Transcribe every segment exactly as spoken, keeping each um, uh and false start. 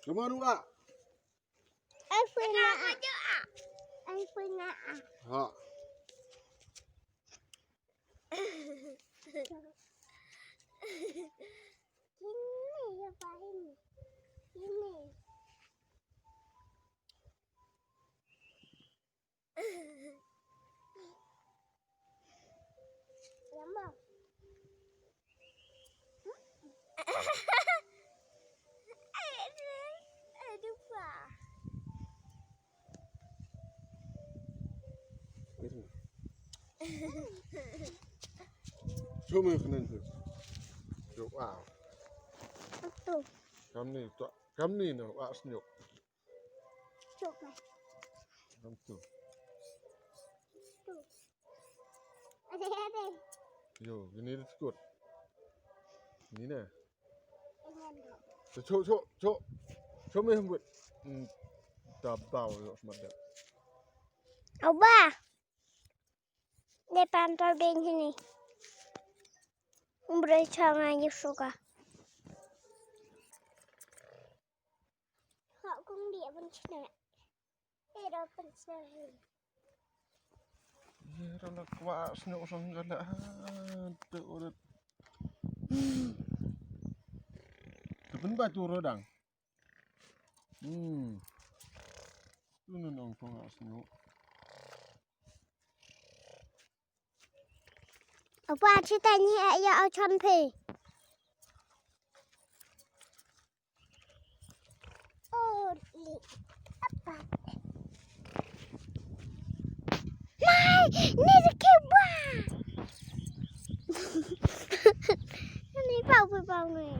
Come on, Wa. Ai pui nga ah. Ai pui nga ah. Ha. Ini ya pahin. Ini. Show me your hand. Show, wow. Kam ni, kam ni no, wa snyuk. Kam tu. Yo, ini dia sekut. Ini nah. Cho, cho, cho. Cho me hembut. Hmm. Tabau yo semat dah. Oba. Dia pantau ding sini. Umbre changa ni suka. Hak kong dia pun cina. Eh, dah pun cina. Ye, dah lah kuat snyuk sang kala. Aduh, urat. Tu pun batu rodang. Hmm. Tu nun ong pung snyuk. Apa cerita ni ya au chon phi? Oh, li apa? Mai, ni de kiba. Ni pau pau pau ni.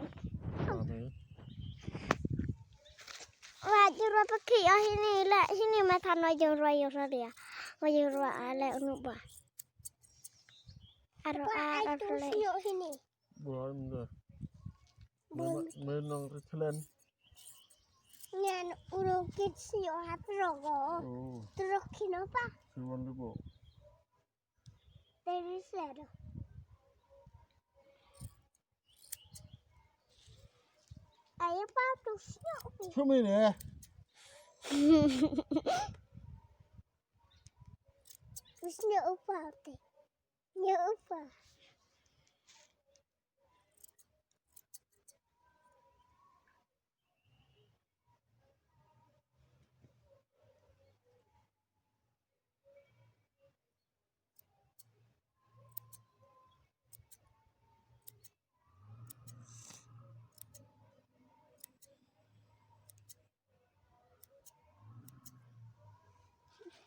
Wa jurwa pakhi ah hini la hini matan wa jurwa jurwa dia. Wa jurwa ale unu ba. Aro a aro le. Hini. Buat enggak. Buat. Main nang kecelen. Nyan uro kit sio hap rogo. Oh. Terus kino pa? Siwan debo. Dari sero. Ayo pa tu sio pi. Sumi ne. Sio upa te. Sio upa.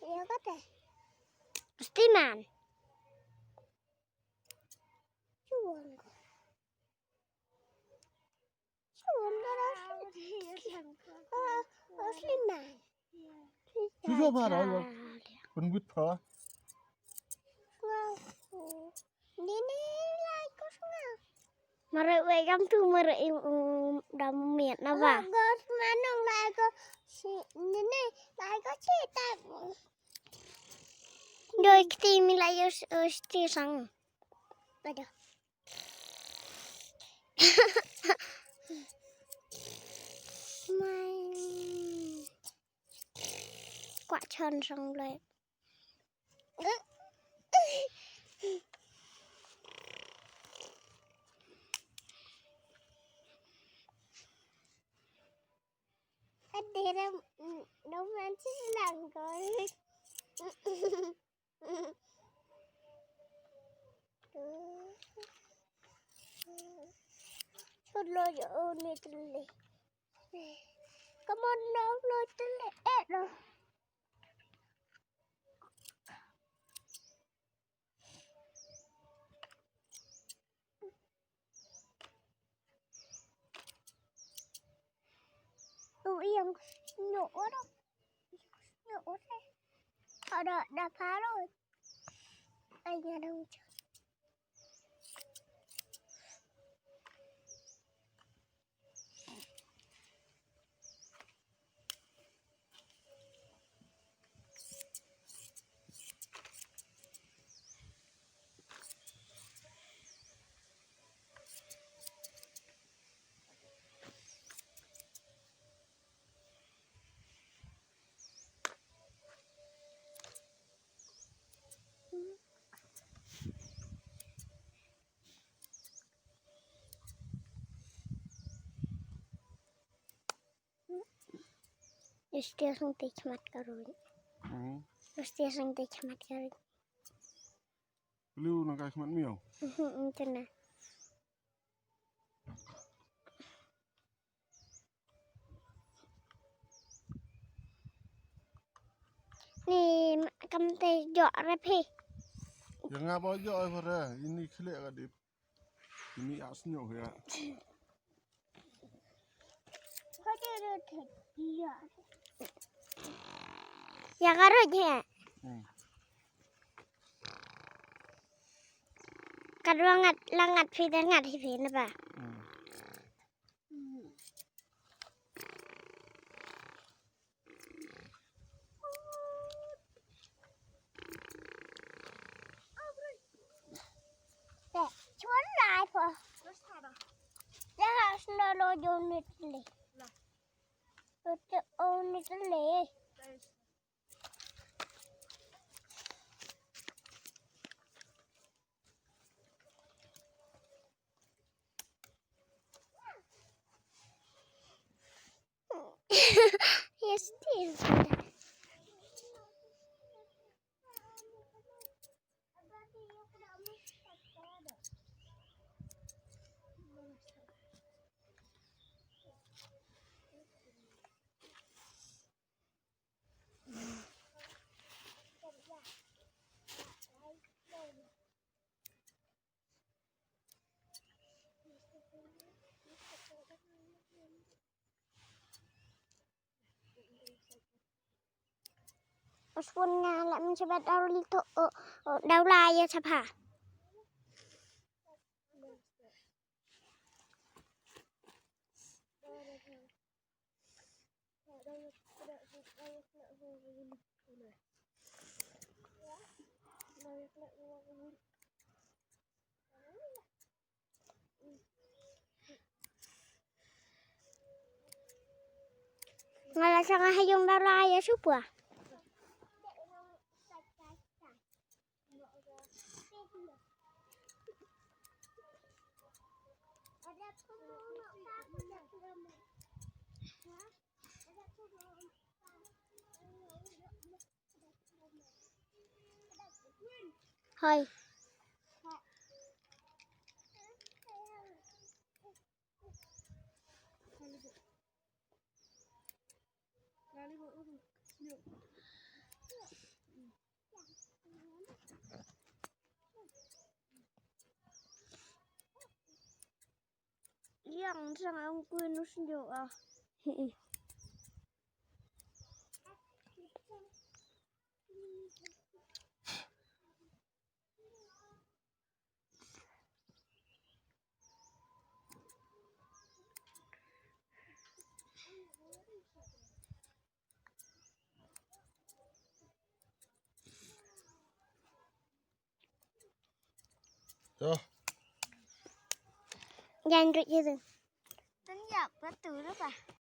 Iya kata. Pasti man. Cuan. Cuan darah. Ah, Sliman. Cucu apa dah? Penguit apa? Ni ni lai ko sunga. Mare we kam tu mare im um dam miat na ba. Gos manong lai ko si ni ni lai ko si ta. Doi kti mi lai yo sti sang. Aduh. Mai. Kwah chon song leh. Adera no manchis lang koi. Chut lo yo, oh, ni tele. Come on, no, no, tele. Eh, no. Oh, yang no ora. No ora. Ada, ada paro. Ay, ya no. Mesti sing te khmat ka ruh. Hmm. Mesti sing te khmat ka ruh. Beliau nang kai khmat miau. Mhm, itu na. Ni kam te jok rep hi. Yang apa jok ai pare? Ini khlek ka dip. Ini asnyo ya. Ya ka ruh ya. Hmm. Ka ruh ngat la ngat phi da ngat hi phi na ba. Hmm. Yes, this. Uspun nga la men chebat daw li to, o, o, daw la ya chapa. Nga la sanga ha yung dara ya supwa. Hai. Yang sang ang kuin nus nyo ah. To. Jan rut je tu. Tun ya patu lu pa.